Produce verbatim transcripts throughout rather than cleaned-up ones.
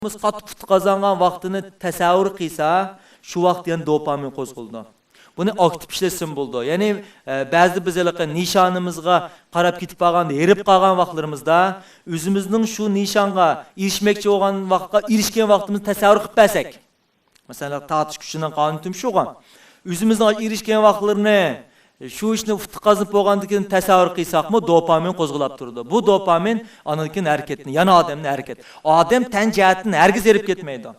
قاتتىق ئۇتۇق قازانغان ۋاقتىنى تەسەۋۋۇر قىلسا، شۇ ۋاقىت يەنە دوپامىن قوزغىلىدۇ. بۇنى ئاكتىپ ئىشلەتسىمۇ بولىدۇ. يەنى، ئە، بەزىدە بىز ھېلىقى نىشانىمىزغا قاراپ كېتىپ قالغاندا، ھېرىپ قالغان ۋاقىتلىرىمىزدا ئۆزىمىزنىڭ شۇ نىشانغا ئېرىشمەكچى بولغان ۋاقىتقا ئېرىشكەن ۋاقتىمىزنى تەسەۋۋۇر قىلىپ بەرسەك، مەسىلەن، تارتىش كۈچىنىڭ قانۇنى تۈمشۈغان. ئۆزىمىزنىڭ ئېرىشكەن ۋاقىتلىرىنى، شۇ ئىشنى ئۇتۇق قازىنىپ بولغاندىن كېيىن تەسەۋۋۇر قىلساقمۇ، دوپامىن قوزغىلاپ تۇرىدۇ. بۇ دوپامىن ئاندىن كېيىن ھەرىكەتنى، يەنە ئادەمنى ھەرىكەت. ئادەم تەن جەھەتتىن ھەرگىز ھېرىپ كەتمەيدۇ.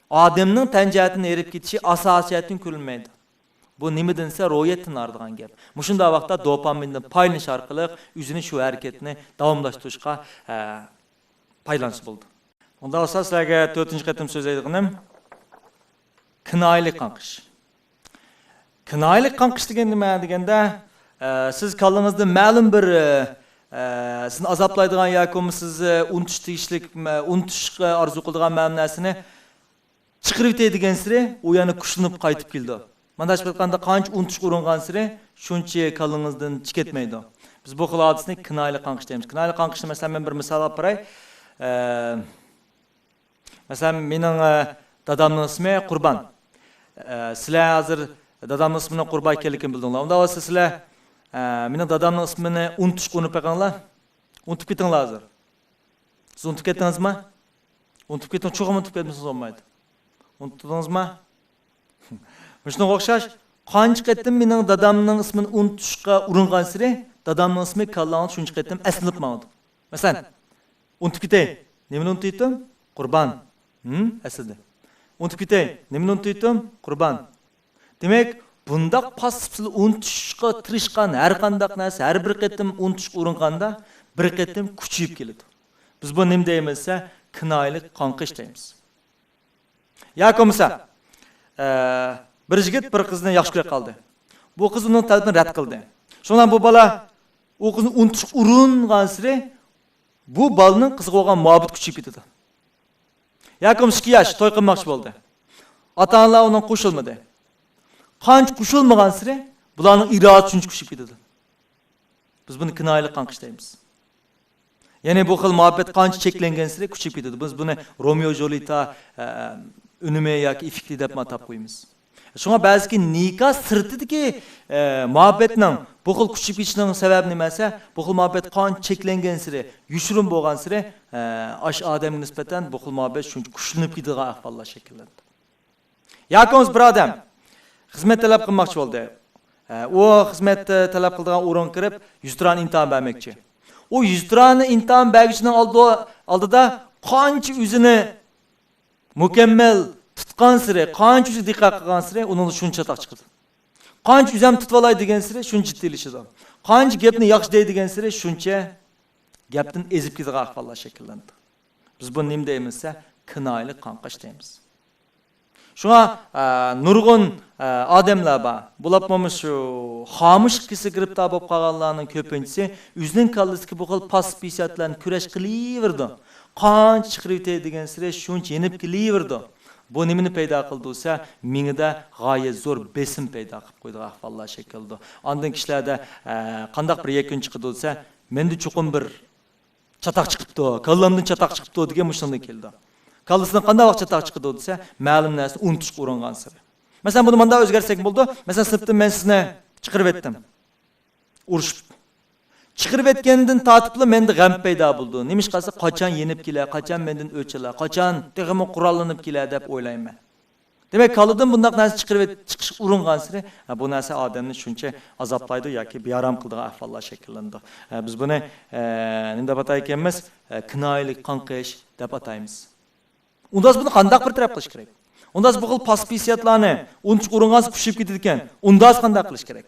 ئادەمنىڭ تەن جەھەتتىن ھېرىپ كېتىشى ئاساسىي جەھەتتىن كۆرۈلمەيدۇ. بۇ نېمىدىن دېسە، روھىيەتتىن ھارىدىغان گەپ. مۇشۇنداق ۋاقىتتا دوپامىندىن پايدىلىنىش ئارقىلىق ئۆزىنى شۇ ھەرىكەتنى داۋاملاشتۇرۇشقا، ئە، پايدىلانسا بولىدۇ. ئۇنداق بولسا، سىلەرگە تۆتىنچى قېتىم سۆزلەيدىغىنىم كىنايىلىك قاڭقىش. كىنايىلىك قاڭقىش دېگەن نېمە دېگەندە، ئە، سىز كاللىڭىزدا مەلۇم بىر، ئە، ئە، سىزنى ئازابلايدىغان ياكى بولمىسا سىز، ئە، ئۇنتۇش تېگىشلىك، ئە، ئۇنتۇشقا ئارزۇ قىلىدىغان مەلۇم نەرسىنى چىقىرىۋېتەي دېگەنسېرى، ئۇ يەنە كۈچلىنىپ قايتىپ كېلىدۇ. مانداق ئېيتقاندا، قانچە ئۇنتۇشقا ئۇرۇنغانسېرى، شۇنچە كاللىڭىزدىن چىقىپ كەتمەيدۇ. بىز بۇ خىل ھادىسىنى كىنايىلىك قاڭقىش دەيمىز. كىنايىلىك قاڭقىشنى، مەسىلەن، مەن بىر مىسال ئېلىپ بېرەي. ئە، مەسىلەن، مېنىڭ، ئە، دادامنىڭ ئىسمى قۇربان. ئە، سىلەر ھازىر دادامنىڭ ئىسمىنىڭ قۇربان ئىكەنلىكىنى بىلدىڭلار. ئۇنداق بولسا سىلەر، ئە، مېنىڭ دادامنىڭ ئىسمىنى ئۇنتۇشقا ئۇرۇنۇپ بېقىڭلار. ئۇنتۇپ كېتىڭلار ھازىر. سىز ئۇنتۇپ كەتتىڭىزما؟ ئۇنتۇپ كېتىڭ، چوقۇم ئۇنتۇپ كەتمىسىڭىز بولمايدۇ. ئۇنتۇدىڭىزما؟ مۇشۇنىڭغا ئوخشاش، قانچە قېتىم مېنىڭ دادامنىڭ ئىسمىنى ئۇنتۇشقا ئۇرۇنغانسېرى، دادامنىڭ ئىسمى كاللاڭدا شۇنچە قېتىم ئەسلىنىپ ماڭىدۇ. مەسىلەن، ئۇنتۇپ كېتەي. نېمىنى ئۇنتۇيتتۇم؟ قۇربان. ھىم، ئەسلىدى. ئۇنتۇپ كېتەي. نېمىنى ئۇنتۇيتتۇم؟ قۇربان. دېمەك، بۇنداق پاسسىپسىز ئۇنتۇشقا تىرىشقان ھەر قانداق نەرسە، ھەر بىر قېتىم ئۇنتۇشقا ئۇرۇنغاندا، بىر قېتىم كۈچىيىپ كېلىدۇ. بىز بۇنى نېمە دەيمىز دېسە، كىنايىلىك قاڭقىش دەيمىز. ياكى بولمىسا، ئە، بىر يىگىت بىر قىزنى ياخشى كۆرۈپ قالدى. بۇ قىز ئۇنىڭ تەلىپىنى رەت قىلدى. شۇڭا بۇ بالا ئۇ قىزنى ئۇنتۇشقا ئۇرۇنغانسېرى، بۇ بالىنىڭ قىزغا بولغان مۇھەببىتى كۈچىيىپ كېتىدۇ. ياكى بولمىسا ئىككى ياش توي قىلماقچى بولدى. ئاتا-ئانىلار ئۇنىڭغا قوشۇلمىدى. قانچە قوشۇلمىغانسېرى بۇلارنىڭ ئىرادىسى شۇنچە كۈچىيىپ كېتىدۇ. بىز بۇنى كىنايىلىك قاڭقىش دەيمىز. يەنى بۇ خىل مۇھەببەت قانچە چەكلەنگەنسېرى كۈچىيىپ كېتىدۇ. بىز بۇنى رومېئو جۇليېتا، ئە، ئۈنۈمى ياكى ئېففېكتى دەپمۇ ئاتاپ قويىمىز. شۇڭا بەزىكى نىكاھ سىرتىدىكى، ئە، مۇھەببەتنىڭ بۇ خىل كۈچىيىپ كېتىشىنىڭ سەۋەبى نېمە دېسە، بۇ خىل مۇھەببەت قانچە چەكلەنگەنسېرى، يوشۇرۇن بولغانسېرى، ئە، ئاشۇ ئادەمگە نىسبەتەن بۇ خىل مۇھەببەت شۇنچە كۈچلىنىپ كېتىدىغان ئەھۋاللار شەكىللىنىدۇ. ياكى بولمىسا بىر ئادەم خىزمەت تەلەپ قىلماقچى بولدى. ئە، ئۇ خىزمەت، ئە، تەلەپ قىلىدىغان ئورۇنغا كىرىپ، يۈزتۇرانە ئىمتىھان بەرمەكچى. ئۇ يۈزتۇرانە ئىمتىھان بەرگۈچىنىڭ ئالدى-، ئالدىدا قانچە ئۆزىنى مۇكەممەل تۇتقانسېرى، قانچە ئۆزىگە دىققەت قىلغانسېرى، ئۇنىڭدا شۇنچە چاتاق چىقىدۇ. قانچە ئۆزۈم تۇتۇۋالاي دېگەنسېرى، شۇنچە جىددىيلىشىدۇ. قانچە گەپنى ياخشى دەي دېگەنسېرى، شۇنچە گەپتىن ئېزىپ كېتىدىغان ئەھۋاللار شەكىللىنىدۇ. بىز بۇنى نېمە دەيمىز دېسە، كىنايىلىك قاڭقىش دەيمىز. شۇڭا، ئە، نۇرغۇن، ئە، ئادەملەر بار. بولۇپمۇ شۇ خامۇش كېسىلىگە گىرىپتار بولۇپ قالغانلارنىڭ كۆپىنچىسى ئۆزىنىڭ كاللىسىدىكى بۇ خىل پاسسىپ ھېسسىيات بىلەن كۈرەش قىلىۋېرىدۇ. قانچە چىقىرىۋېتەي دېگەنسېرى شۇنچە يېنىپ كېلىۋېرىدۇ. بۇ نېمىنى پەيدا قىلىدۇ دېسە، مېڭىدە غايەت زور بېسىم پەيدا قىلىپ قويىدىغان ئەھۋاللار شەكىللىنىدۇ. ئاندىن كىشىلەردە، ئە، قانداق بىر يەكۈن چىقىدۇ دېسە، مەندە چوقۇم بىر چاتاق چىقىپتۇ، كاللامدىن چاتاق چىقىپتۇ دېگەن مۇشۇندىن كېلىدۇ. كاللىسىدىن قانداق ۋاقىت چاتاق چىقىدۇ دېسە، مەلۇم نەرسىنى ئۇنتۇشقا ئۇرۇنغانسېرى. مەسىلەن، بۇنى مۇنداق ئۆزگەرتسەك بولىدۇ. مەسىلەن، سىنىپتىن مەن سىزنى چىقىرىۋەتتىم. ئۇرۇشۇپ. چىقىرىۋەتكەندىن تارتىپلا مەندە غەم پەيدا بولىدۇ. نېمىشقا دېسە، قاچان يېنىپ كېلە، قاچان مەندىن ئۆچ ئالا، قاچان تېخىمۇ قوراللىنىپ كېلە دەپ ئويلايمەن. دېمەك، كاللىدىن بۇنداق نەرسە چىقىرىۋېت-، چىقىشقا ئۇرۇنغانسېرى، ھە، بۇ نەرسە ئادەمنى شۇنچە ئازابلايدۇ ياكى بىئارام قىلىدىغان ئەھۋاللار شەكىللىنىدۇ. ھە، بىز بۇنى، ئە، نېمە دەپ ئاتايدىكەنمىز؟ ئە، كىنايىلىك قاڭقىش دەپ ئاتايمىز. ئۇنداز بۇنى قانداق بىر تەرەپ قىلىش كېرەك؟ ئۇنداز بۇ خىل پاسسىپ ھېسسىياتلارنى ئۇنتۇشقا ئۇرۇنغانسېرى كۈچىيىپ كېتىدىكەن. ئۇنداز قانداق قىلىش كېرەك؟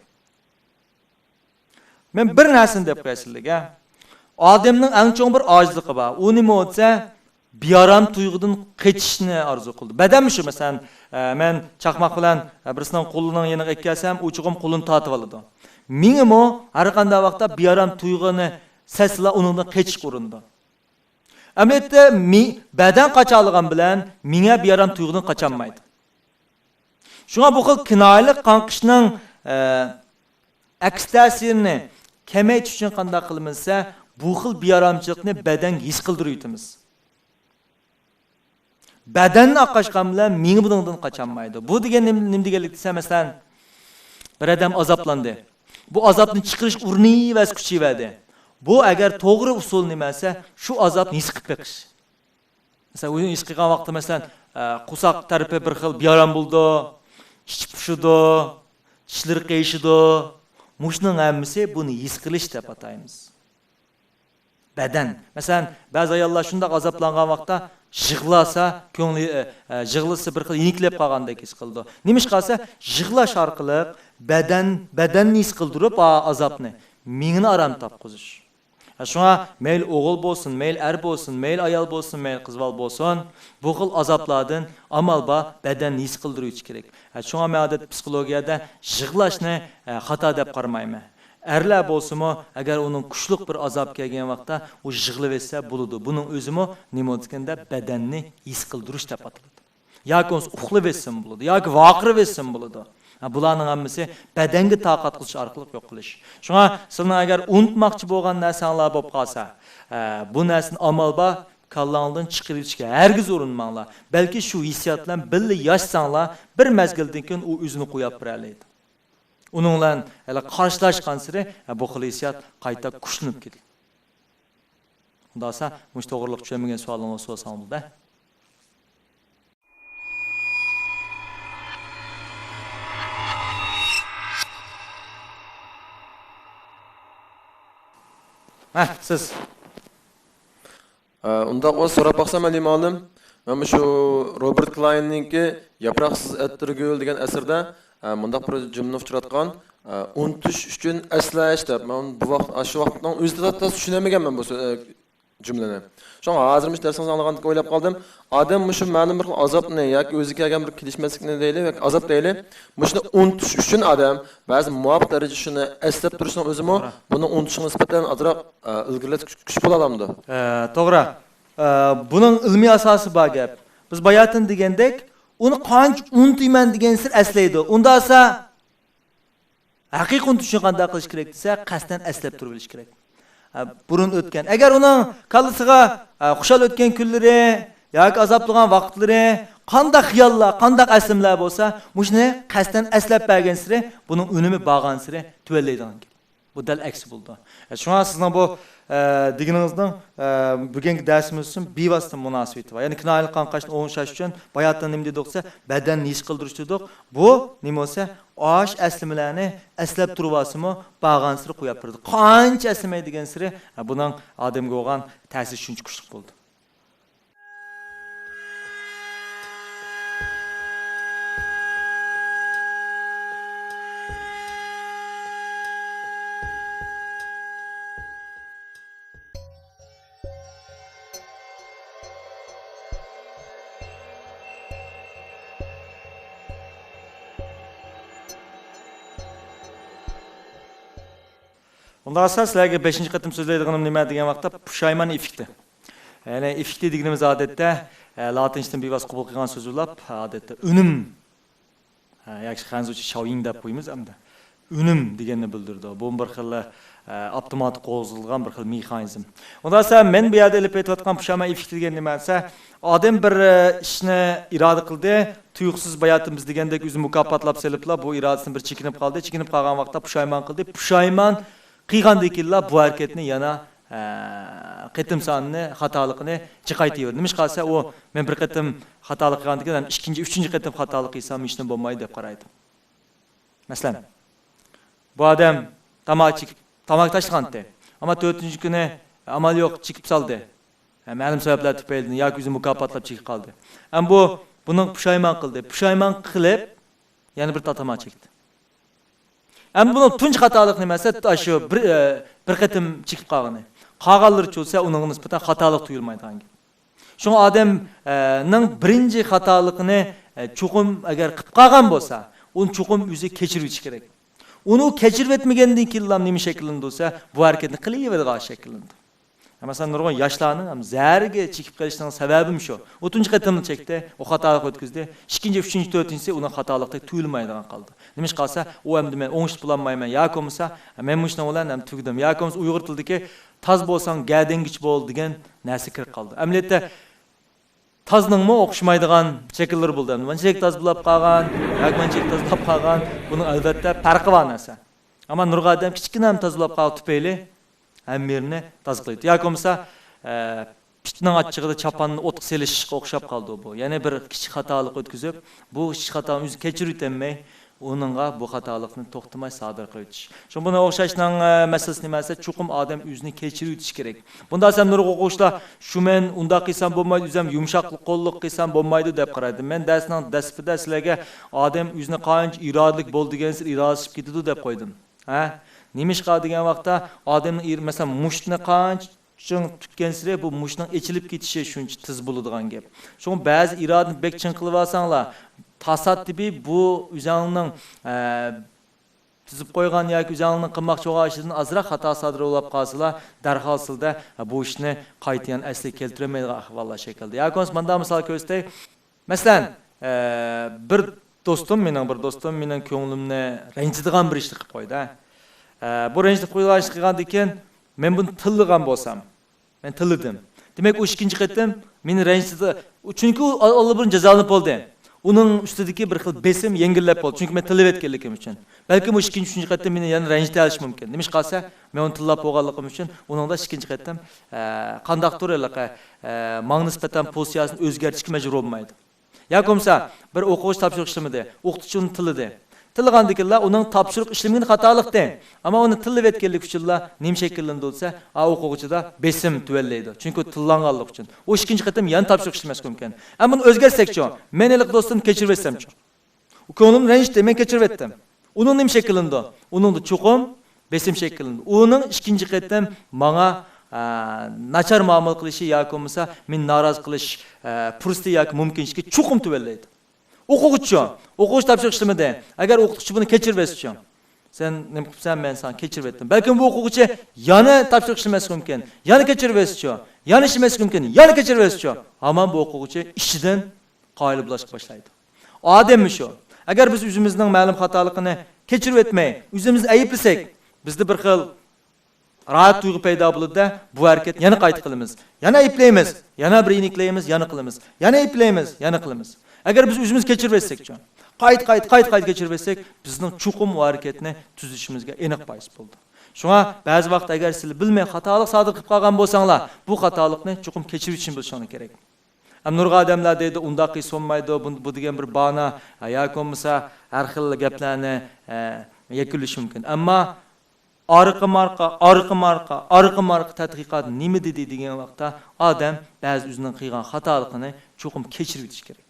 مەن بىر نەرسىنى دەپ قوياي سىلەرگە. ئادەمنىڭ ئەڭ چوڭ بىر ئاجىزلىقى بار. ئۇ نېمە دېسە، بىئارام تۇيغۇدىن قېچىشنى ئارزۇ قىلىدۇ. بەدەنمۇ شۇ، مەسىلەن، ئە، مەن چاقماق بىلەن، ئە، بىرسىنىڭ قولىنىڭ يېنىغا ئەكەلسەم، ئۇ چوقۇم قولىنى تارتىۋالىدۇ. مېڭىمۇ ھەر قانداق ۋاقىتتا بىئارام تۇيغۇنى سەزسىلا ئۇنىڭدىن قېچىشقا ئۇرۇنىدۇ. ئەمەلىيەتتە مى-، بەدەن قاچالىغان بىلەن مېڭە بىئارام تۇيغۇدىن قاچالمايدۇ. شۇڭا بۇ خىل كىنايىلىك قاڭقىشنىڭ، ئە، ئەكس تەسىرىنى كېمەيتىش ئۈچۈن قانداق قىلىمىز دېسە، بۇ خىل بىئارامچىلىقنى بەدەنگە ھېس قىلدۇرۇۋېتىمىز. بەدەننى ئاقاشقان بىلەن مېڭە بۇنىڭدىن قاچالمايدۇ. بۇ دېگەن نېمە، نېمە دېگەنلىك دېسە، مەسىلەن، بىر ئادەم ئازابلاندى. بۇ ئازابنى چىقىرىش ئۇرۇنۇۋەرسە، كۈچىيىۋەردى. بۇ ئەگەر توغرا ئۇسۇل نېمە دېسە، شۇ ئازابنى ھېس قىلىپ بېقىش. مەسىلەن، ئۇنى ھېس قىلغان ۋاقىتتا، مەسىلەن، ئە، قورساق تەرىپى بىر خىل بىئارام بولىدۇ، ئىچى پۇشىدۇ، چىشلىرى قېيىشىدۇ. مۇشۇنىڭ ھەممىسى بۇنى ھېس قىلىش دەپ ئاتايمىز. بەدەن. مەسىلەن، بەزى ئاياللار شۇنداق ئازابلانغان ۋاقىتتا يىغلاسا، كۆڭلى، ئە، ئە، يىغلىسا بىر خىل يېنىكلەپ قالغاندەك ھېس قىلىدۇ. نېمىشقا دېسە، يىغلاش ئارقىلىق بەدەن، بەدەننى ھېس قىلدۇرۇپ، ئا، ئازابنى، مېڭىنى ئارام تاپقۇزۇش. ھە، شۇڭا مەيلى ئوغۇل بولسۇن، مەيلى ئەر بولسۇن، مەيلى ئايال بولسۇن، مەيلى قىز بالا بولسۇن، بۇ خىل ئازابلاردىن ئامال بار بەدەننى ھېس قىلدۇرۇۋېتىش كېرەك. ھە، شۇڭا مەن ئادەتتە پسىخولوگىيەدە يىغلاشنى، ھە، خاتا دەپ قارىمايمەن. ئەرلەر بولسىمۇ، ئەگەر ئۇنىڭ كۈچلۈك بىر ئازاب كەلگەن ۋاقىتتا ئۇ يىغلىۋەتسە بولىدۇ. بۇنىڭ ئۆزىمۇ نېمە دېگەندە بەدەننى ھېس قىلدۇرۇش دەپ ئاتىلىدۇ. ياكى بولمىسا ئۇخلىۋەتسىمۇ بولىدۇ، ياكى ۋارقىرىۋەتسىمۇ بولىدۇ. ھە، بۇلارنىڭ ھەممىسى بەدەنگە تاقەت قىلىش ئارقىلىق يوق قىلىش. شۇڭا سىلەرنىڭ ئەگەر ئۇنتۇماقچى بولغان نەرسەڭلار بولۇپ قالسا، ھە، بۇ نەرسىنى ئامال بار كاللاڭلاردىن چىقىرىۋېتىشكە ھەرگىز ئۇرۇنماڭلار. بەلكى شۇ ھېسسىيات بىلەن بىللە ياشىساڭلار، بىر مەزگىلدىن كېيىن ئۇ ئۆزىنى قويۇپ بېرەلەيدۇ. ئۇنىڭ بىلەن ھېلى قارشىلاشقانسېرى، ھە، بۇ خىل ھېسسىيات قايتا كۈچلىنىپ كېتىدۇ. ئۇنداق بولسا، مۇشۇ توغرىلىق چۈشەنمىگەن سوئالىڭىز سورىساڭ بولىدۇ. ھە، سىز. ئە، ئۇنداق بولسا سوراپ باقسام، ئەلى مۇئەللىم، مەن مۇشۇ روبېرت كلايننىڭكى ياپراقسىز ئەتىرگۈل دېگەن ئەسىرىدە، ئە، مۇنداق بىر جۈملىنى ئۇچراتقان، ئە، «ئۇنتۇش ئۈچۈن ئەسلەش» دەپ. مەن بۇ ۋاقىت، ئاشۇ ۋاقىتنىڭ ئۆزىدە تاس تاس چۈشىنەلمىگەنمەن بۇ سۆ-، ئە، جۈملىنى. شۇڭا ھازىر مۇشۇ دەرسىڭىزنى ئاڭلىغاندىكىن ئويلاپ قالدىم، ئادەم مۇشۇ مەلۇم بىر خىل ئازابنى ياكى ئۆزىگە كەلگەن بىر كېلىشمەسلىكنى دەيلى ياكى ئازاب دەيلى، مۇشۇنى ئۇنتۇش ئۈچۈن ئادەم بەزى مۇۋاپىق دەرىجىدە شۇنى ئەسلەپ تۇرۇشنىڭ ئۆزىمۇ توغرا. بۇنىڭ ئۇنتۇشىغا نىسبەتەن ئازراق، ئە، ئىلگىرىلەتكۈچ كۈچ بولالامدۇ؟ ئە، توغرا. ئە، بۇنىڭ ئىلمىي ئاساسى بار گەپ. بىز باياتىن دېگەندەك، ئۇنى قانچە ئۇنتۇيمەن دېگەنسېرى ئەسلەيدۇ. ئۇنداق بولسا، ھەقىقىي ئۇنتۇشنى قانداق قىلىش كېرەك دېسە، قەستەن ئەسلەپ تۇرۇۋېلىش كېرەك. ئە، بۇرۇن ئۆتكەن. ئەگەر ئۇنىڭ كاللىسىغا، ئە، خۇشال ئۆتكەن كۈنلىرى ياكى ئازابلىغان ۋاقىتلىرى، قانداق خىياللار، قانداق ئەسلىمىلەر بولسا، مۇشۇنى قەستەن ئەسلەپ بەرگەنسېرى، بۇنىڭ ئۈنۈمى بارغانسېرى تۆۋەنلەيدىغان گەپ. بۇ دەل ئەكسى بولىدۇ. شۇڭا سىزنىڭ بۇ، ئە، دېگىنىڭىزنىڭ، ئە، بۈگۈنكى دەرسىمىز ئۈچۈن بىۋاسىتە مۇناسىۋىتى بار. يەنى كىنايىلىك قارىنى-قاچىنى ئوڭشاش ئۈچۈن باياتىن نېمە دېدۇق دېسە، بەدەننى ھېس قىلدۇرۇش دېدۇق. بۇ نېمە بولسا، ئاشۇ ئەسلىمىلەرنى ئەسلەپ تۇرۇۋالسىمۇ، بارغانسېرى قويۇپ بېرىدۇ. قانچە ئەسلىمەي دېگەنسېرى، بۇنىڭ ئادەمگە بولغان تەسىرى شۇنچە كۈچلۈك بولىدۇ. ئۇنداق بولسا، سىلەرگە بەشىنچى قېتىم سۆزلەيدىغىنىم نېمە دېگەن ۋاقىتتا، پۇشايمان ئېففېكتى. يەنى ئېففېكتى دېگىنىمىز ئادەتتە، ئە، لاتىنچىدىن بىۋاسىتە قوبۇل قىلغان سۆز بولۇپ، ئادەتتە ئۈنۈم، ھە، ياكى خەنزۇچە شاۋيىڭ دەپ قويىمىز ئەمدى. ئۈنۈم دېگەننى بىلدۈرىدۇ. بۇ بىر خىل، ئە، ئاپتوماتىك قوزغىلىدىغان بىر خىل مېخانىزم. ئۇنداق دېسە، مەن بۇ يەردە ئېلىپ ئېيتىۋاتقان پۇشايمان ئېففېكتى دېگەن نېمە دېسە، ئادەم بىر، ئە، ئىشنى ئىرادە قىلدى، تۇيۇقسىز باياتىن بىز دېگەندەك ئۆزىنى مۇكاپاتلاپ سېلىپلا، بۇ ئىرادىسىنى بىر چېكىنىپ قالدى. چېكىنىپ قالغان ۋاقىتتا پۇشايمان قىلدى. پۇشايمان قىلغاندىن كېيىنلا بۇ ھەرىكەتنى يەنە، ئە، قېتىم سانىنى، خاتالىقىنى جىقايتىۋېرىدۇ. نېمىشقا دېسە، ئۇ مەن بىر قېتىم خاتالىق قىلغاندىن كېيىن، ھەم ئىككىنچى، ئۈچىنچى قېتىم خاتالىق قىلسام، ھېچنېمە بولمايدۇ دەپ قارايدۇ. مەسىلەن، بۇ ئادەم تاماكا چېكىپ، تاماكا تاشلىغانتى. ئەمما تۆتىنچى كۈنى ئامال يوق چېكىپ سالدى. ھە، مەلۇم سەۋەبلەر تۈپەيلىدىن ياكى ئۆزىنى مۇكاپاتلاپ چېكىپ قالدى. ئەمما بۇ، بۇنىڭ پۇشايمان قىلدى. پۇشايمان قىلىپ، يەنە بىر تاماكا چەكتى. ئەمدى بۇنىڭ تۇنجى خاتالىقى نېمە دېسە، ئاشۇ بىر، ئە، بىر قېتىم چېكىپ قالغىنى. قالغانلىرىچە بولسا ئۇنىڭغا نىسبەتەن خاتالىق تۇيۇلمايدىغان گەپ. شۇڭا ئادەم، ئە، نىڭ بىرىنچى خاتالىقىنى، ئە، چوقۇم ئەگەر قىلىپ قالغان بولسا، ئۇنى چوقۇم ئۆزى كەچۈرۈۋېتىشى كېرەك. ئۇنى ئۇ كەچۈرۈۋەتمىگەندىن كېيىنلا نېمە شەكىللىنىدۇ دېسە، بۇ ھەرىكەتنى قىلىۋېرىدىغان شەكىللىنىدۇ. مەسىلەن، نۇرغۇن ياشلارنىڭ ھەم زەھەرگە چېكىپ قېلىشىنىڭ سەۋەبىمۇ شۇ. ئۇ تۇنجى قېتىمنى چەكتى، ئۇ خاتالىق ئۆتكۈزدى. ئىككىنچى، ئۈچىنچى، تۆتىنچىسى ئۇنىڭ خاتالىقتەك تۇيۇلمايدىغان قالدى. نېمىشقا دېسە، ئۇ ئەمدى مەن ئوڭشىتىپ بولالمايمەن، ياكى بولمىسا مەن مۇشۇنىڭ بىلەن ھەم تۈگىدىم، ياكى بولمىسا ئۇيغۇر تىلىدىكى تاز بولساڭ گەدەنگىچە بول دېگەن نەرسە كىرىپ قالدى. ئەمەلىيەتتە، تازنىڭمۇ ئوخشىمايدىغان شەكىللىرى بولىدۇ. مانچىلىك تاز بولاپ قالغان ياكى مانچىلىك تاز بولاپ قالغان، بۇنىڭ ئەلۋەتتە پەرقى بار نەرسە. ئەمما نۇرغا ئادەم كىچىككىنە تاز بولاپ قالغان تۈپەيلى ھەممە يېرىنى تاز قىلىدۇ. ياكى بولمىسا، ئە، پىتنىڭ ئاچچىقىدا چاپاننى ئوتقا سېلىشقا ئوخشاپ قالىدۇ بۇ. يەنە بىر كىچىك خاتالىق ئۆتكۈزۈپ، بۇ كىچىك خاتانى ئۆزى كەچۈرۈۋېتەلمەي، ئۇنىڭغا بۇ خاتالىقنى توختىماي سادىر قىلىۋېتىش. شۇڭا بۇنىڭغا ئوخشاشنىڭ، ئە، مەسىلىسى نېمە دېسە، چوقۇم ئادەم ئۆزىنى كەچۈرۈۋېتىشى كېرەك. بۇندا سەن نۇرغۇن ئوقۇغۇچىلار، شۇ مەن ئۇنداق قىلسام بولمايدۇ، ئۆزۈم يۇمشاقلىق قوللۇق قىلسام بولمايدۇ دەپ قارايدۇ. مەن دەرسنىڭ دەسلىپىدە سىلەرگە ئادەم ئۆزىنى قانچە ئىرادىلىك بول دېگەنسېرى ئىرادىلىشىپ كېتىدۇ دەپ قويدۇم. ھە؟ نېمىشقا دېگەن ۋاقىتتا ئادەمنىڭ ئىر-، مەسىلەن، مۇشتنى قانچە چىڭ تۇتقانسېرى بۇ مۇشتنىڭ ئېچىلىپ كېتىشى شۇنچە تېز بولىدىغان گەپ. شۇڭا بەزى ئىرادىنى بەك چىڭ قىلىۋالساڭلار، تاسادىپىي بۇ ئۆزۈڭنىڭ، ئە، تىزىپ قويغان ياكى ئۆزۈڭنىڭ قىلماقچى بولغان ئىشىدىن ئازراق خاتا سادىر بولۇپ قالسىلا، دەرھال سىلدە بۇ ئىشنى قايتا يەنە ئەسلىگە كەلتۈرەلمەيدىغان ئەھۋاللار شەكىلدە. ياكى بولمىسا مۇنداق مىسال كۆرسىتەي. مەسىلەن، ئە، بىر دوستۇم، مېنىڭ بىر دوستۇم مېنىڭ كۆڭلۈمنى رەنجىتىدىغان بىر ئىشنى قىلىپ قويدى، ھە. ئە، بۇ رەنجىتىپ قويىدىغان ئىشنى قىلغاندىن كېيىن، مەن بۇنى تىللىغان بولسام، مەن تىللىدىم. دېمەك، ئۇ ئىككىنچى قېتىم مېنى رەنجىتىدۇ. چۈنكى ئۇ ئال-، ئاللىبۇرۇن جازالىنىپ بولدى. ئۇنىڭ ئۈستىدىكى بىر خىل بېسىم يەڭگىللەپ بولدى. چۈنكى مەن تىللىۋەتكەنلىكىم ئۈچۈن. بەلكىم ئۇ ئىككىنچى، ئۈچىنچى قېتىم مېنى يەنە رەنجىتەلىشى مۇمكىن. نېمىشقا دېسە، مەن ئۇنى تىللاپ بولغانلىقىم ئۈچۈن ئۇنىڭدا ئىككىنچى قېتىم، ئە، قانداقتۇر ھېلىقى، ئە، ماڭا نىسبەتەن پوزىتسىيەسىنى ئۆزگەرتىشكە مەجبۇر بولمايدۇ. ياكى بولمىسا، بىر ئوقۇغۇچى تاپشۇرۇق ئىشلىمىدى، ئوقۇتقۇچى ئۇنى تىللىدى. تىللىغاندىكىنلا ئۇنىڭ تاپشۇرۇق ئىشلىمىگىنى خاتالىقتى. ئەمما ئۇنى تىللىۋەتكەنلىكى ئۈچۈنلا نېمە شەكىللىنىدۇ دېسە، ئا، ئوقۇغۇچىدا بېسىم تۆۋەنلەيدۇ. چۈنكى ئۇ تىللانغانلىقى ئۈچۈن. ئۇ ئىككىنچى قېتىم يەنە تاپشۇرۇق ئىشلىمەسلىكى مۇمكىن. ئەمما بۇنى ئۆزگەرتسەكچۇ؟ مەن ھېلىقى دوستۇمنى كەچۈرۈۋەتسەمچۇ؟ ئۇ كۆڭلۈمنى رەنجىتتى، مەن كەچۈرۈۋەتتىم. ئۇنىڭ نېمە شەكىللىنىدۇ؟ ئۇنىڭدا چوقۇم بېسىم شەكىللىنىدۇ. ئۇنىڭ ئىككىنچى قېتىم ماڭا، ئە، ناچار مۇئامىلە قىلىشى ياكى بولمىسا مېنى نارازى قىلىش، ئە، پۇرسىتى ياكى مۇمكىنچىلىكى چوقۇم تۆۋەنلەيدۇ. ئوقۇغۇچىچۇ؟ ئوقۇغۇچى تاپشۇرۇق ئىشلىمىدى. ئەگەر ئوقۇتقۇچى بۇنى كەچۈرۈۋەتسىچۇ؟ سەن نېمە قىپسەن، مەن ساڭا كەچۈرۈۋەتتىم. بەلكىم بۇ ئوقۇغۇچى يەنە تاپشۇرۇق ئىشلىمەسلىكى مۇمكىن. يەنە كەچۈرۈۋەتسىچۇ؟ يەنە ئىشلىمەسلىكى مۇمكن. يەنە كەچۈرۈۋەتسىچۇ؟ ھامان بۇ ئوقۇغۇچى ئىشىدىن قايىل بولۇشقا باشلايدۇ. ئادەممۇ شۇ. ئەگەر بىز ئۆزىمىزنىڭ مەلۇم خاتالىقىنى كەچۈرۈۋەتمەي، ئۆزىمىزنى ئەيىبلىسەك، بىزدە بىر خىل راھەت تۇيغۇ پەيدا بولىدۇ-دە، بۇ ھەرىكەتنى يەنە قايتا قىلىمىز. يەنە ئەيىبلەيمىز، يەنە بىر يېنىكلەيمىز، يەنە قىلىمىز. يەنە ئەيىبلەيمىز، يەنە قىلىمىز. ئەگەر بىز ئۆزىمىز كەچۈرۈۋەتسەكچۇ؟ قايتا، قايتا، قايتا، قايتا كەچۈرۈۋەتسەك، بىزنىڭ چوقۇم بۇ ھەرىكەتنى تۈزىتىشىمىزگە ئېنىق پايدىسى بولىدۇ. شۇڭا بەزى ۋاقىت ئەگەر سىلەر بىلمەي خاتالىق سادىر قىلىپ قالغان بولساڭلار، بۇ خاتالىقنى چوقۇم كەچۈرۈۋېتىشنى بىلىشىڭلار كېرەك. ئەمما نۇرغۇن ئادەملەر دەيدۇ، ئۇنداق قىلسا بولمايدۇ، بۇ، بۇ دېگەن بىر بانا، ھە، ياكى بولمىسا ھەر خىل گەپلەرنى، ھە، يەكۈنلىشى مۇمكىن. ئەمما ئارقىمۇ ئارقا، ئارقىمۇ ئارقا، ئارقىمۇ ئارقا تەتقىقات نېمە دېدى دېگەن ۋاقىتتا، ئادەم بەزى ئۆزىنىڭ قىلغان خاتالىقىنى چوقۇم كەچۈرۈۋېتىشى كېرەك.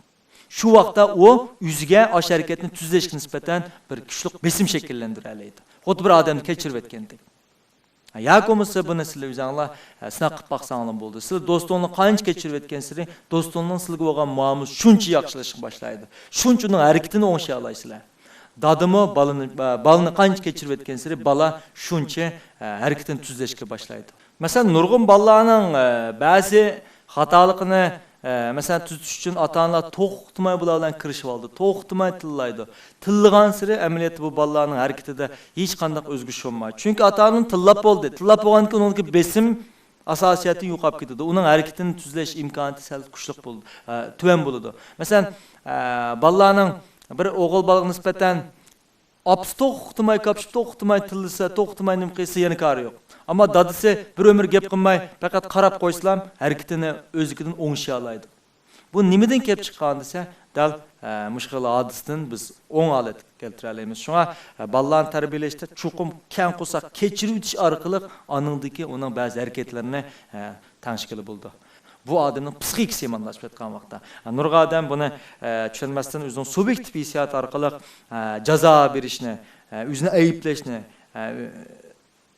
شۇ ۋاقىتتا ئۇ ئۆزىگە ئاشۇ ھەرىكەتنى تۈزلەشكە نىسبەتەن بىر كۈچلۈك بېسىم شەكىللەندۈرەلەيدۇ. خۇددى بىر ئادەمنى كەچۈرۈۋەتكەندەك. ياكى بولمىسا بۇنى سىلەر ئۆزۈڭلار، ئە، سىناق قىلىپ باقساڭلار بولىدۇ. سىلەر دوستۇڭلارنى قانچە كەچۈرۈۋەتكەنسېرى، دوستۇڭلارنىڭ سىلەرگە بولغان مۇئامىلىسى شۇنچە ياخشىلىشىشقا باشلايدۇ. شۇنچە ئۇنىڭ ھەرىكىتىنى ئوڭشىيالايسىلەر. دادىمۇ بالىنى، ئە، بالىنى قانچە كەچۈرۈۋەتكەنسېرى بالا شۇنچە، ئە، ھەرىكىتىنى تۈزلەشكە باشلايدۇ. مەسىلەن، نۇرغۇن بالىلارنىڭ، ئە، بەزى خاتالىقىنى، ئە، مەسىلەن، تۈزىتىش ئۈچۈن ئاتا-ئانىلار توختىماي بۇلار بىلەن كىرىشىۋالىدۇ، توختىماي تىللايدۇ. تىللىغانسېرى ئەمەلىيەتتە بۇ بالىلارنىڭ ھەرىكىتىدە ھېچقانداق ئۆزگىرىش بولمايدۇ. چۈنكى ئاتا-ئانا ئۇنى تىللاپ بولدى. تىللاپ بولغاندىن كېيىن ئۇنىڭدىكى بېسىم ئاساسىيەتتىن يوقاپ كېتىدۇ. ئۇنىڭ ھەرىكىتىنى تۈزلەش ئىمكانىيىتى سەل كۈچلۈك بولىدۇ، ئە، تۆۋەن بولىدۇ. مەسىلەن، ئە، بالىلارنىڭ بىر ئوغۇل بالىغا نىسبەتەن ئاپىسى توختىماي كاپشىپ، توختىماي تىللىسا، توختىماي نېمە قىلسا يەنە كارى يوق. ئەمما دادىسى بىر ئۆمۈر گەپ قىلماي، پەقەت قاراپ قويسىلام، ھەرىكىتىنى ئۆزلۈكىدىن ئوڭشىيالايدۇ. بۇ نېمىدىن كېلىپ چىققان دېسە، دەل، ئە، مۇشۇ خىل ھادىسىدىن بىز ئوڭ ھالەتكە كەلتۈرەلەيمىز. شۇڭا، ئە، بالىلارنى تەربىيەلەشتە چوقۇم كەڭ قورساق كەچۈرۈۋېتىش ئارقىلىق ئانىڭدىكى ئۇنىڭ بەزى ھەرىكەتلىرىنى، ئە، تەڭشىگىلى بولىدۇ. بۇ ئادەمنىڭ پسىخىكىسى يامانلاشىۋاتقان ۋاقىتتا. نۇرغۇن ئادەم بۇنى، ئە، چۈشەنمەستىن ئۆزىنىڭ سۇبيېكتىپ ھېسسىياتى ئارقىلىق، ئە، جازا بېرىشنى، ئە، ئۆزىنى ئەيىبلەشنى، ئە،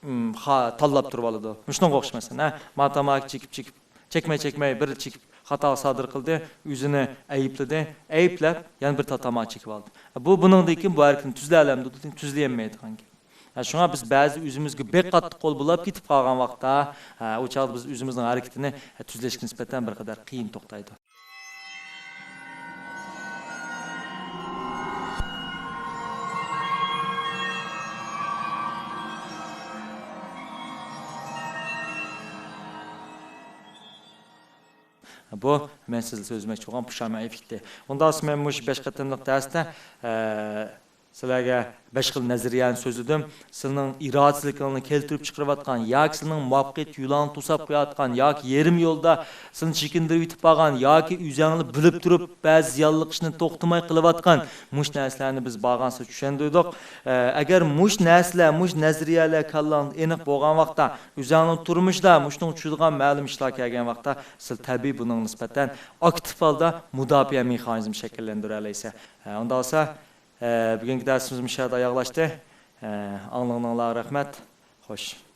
ئىم، خا-، تاللاپ تۇرۇۋالىدۇ. مۇشۇنىڭغا ئوخشىماسمۇ؟ ھە؟ ما تاماكا چېكىپ، چېكىپ، چەكمەي، چەكمەي، بىر چېكىپ، خاتا سادىر قىلدى، ئۆزىنى ئەيىبلىدى، ئەيىبلەپ، يەنە بىر تا-، تاماكا چېكىپ ئالدى. بۇ، بۇنىڭدىن كېيىن بۇ ھەرىكىتىنى تۈزلىيەلەمدۇ؟ تۈزلىيەلمەيدىغان گەپ. ھە، شۇڭا بىز بەزى ئۆزىمىزگە بەك قاتتىق قول بولاپ كېتىپ قالغان ۋاقىتتا، ھە، ئۇ چاغدا بىز ئۆزىمىزنىڭ ھەرىكىتىنى، ھە، تۈزلەشكە نىسبەتەن بىر قەدەر قىيىن توختايدۇ. بۇ مەن سىزگە سۆزلىمەكچى بولغان پۇشايمان ئېففېكتى. ئۇنداقسا مەن مۇشۇ بەش قېتىملىق دەرستە، ئە، سىلەرگە بەش خىل نەزەرىيەنى سۆزلىدىم. سىلىنىڭ ئىرادىچىلىكىڭلارنى كەلتۈرۈپ چىقىرىۋاتقان ياكى سىلىنىڭ مۇۋەپپەقىيەت يولىڭنى توساپ قويۇۋاتقان ياكى يېرىم يولدا سىلىنى چېكىندۈرۈپ يېتىپ بارغان ياكى ئۆزەڭلار بىلىپ تۇرۇپ بەزى زىيانلىق ئىشنى توختىماي قىلىۋاتقان مۇشۇ نەرسىلەرنى بىز بارغانسېرى چۈشەندۈردۇق. ئە، ئەگەر مۇشۇ نەرسىلەر، مۇشۇ نەزەرىيەلەر كاللاڭدا ئېنىق بولغان ۋاقىتتا، ئۆزەڭنىڭ تۇرمۇشىدا مۇشۇنىڭغا چۈشىدىغان مەلۇم ئىشلار كەلگەن ۋاقىتتا، سىلەر تەبىئىي بۇنىڭغا نىسبەتەن ئاكتىپ ھالدا مۇداپىئە مېخانىزمى شەكىللەندۈرەلەيسىلەر. ئە، ئۇنداق بولسا، ئە، بۈگۈنكى دەرسىمىز مۇشۇ يەردە ئاياغلاشتى. ئە، ئاڭلىغىنىڭلارغا رەھمەت. خوش.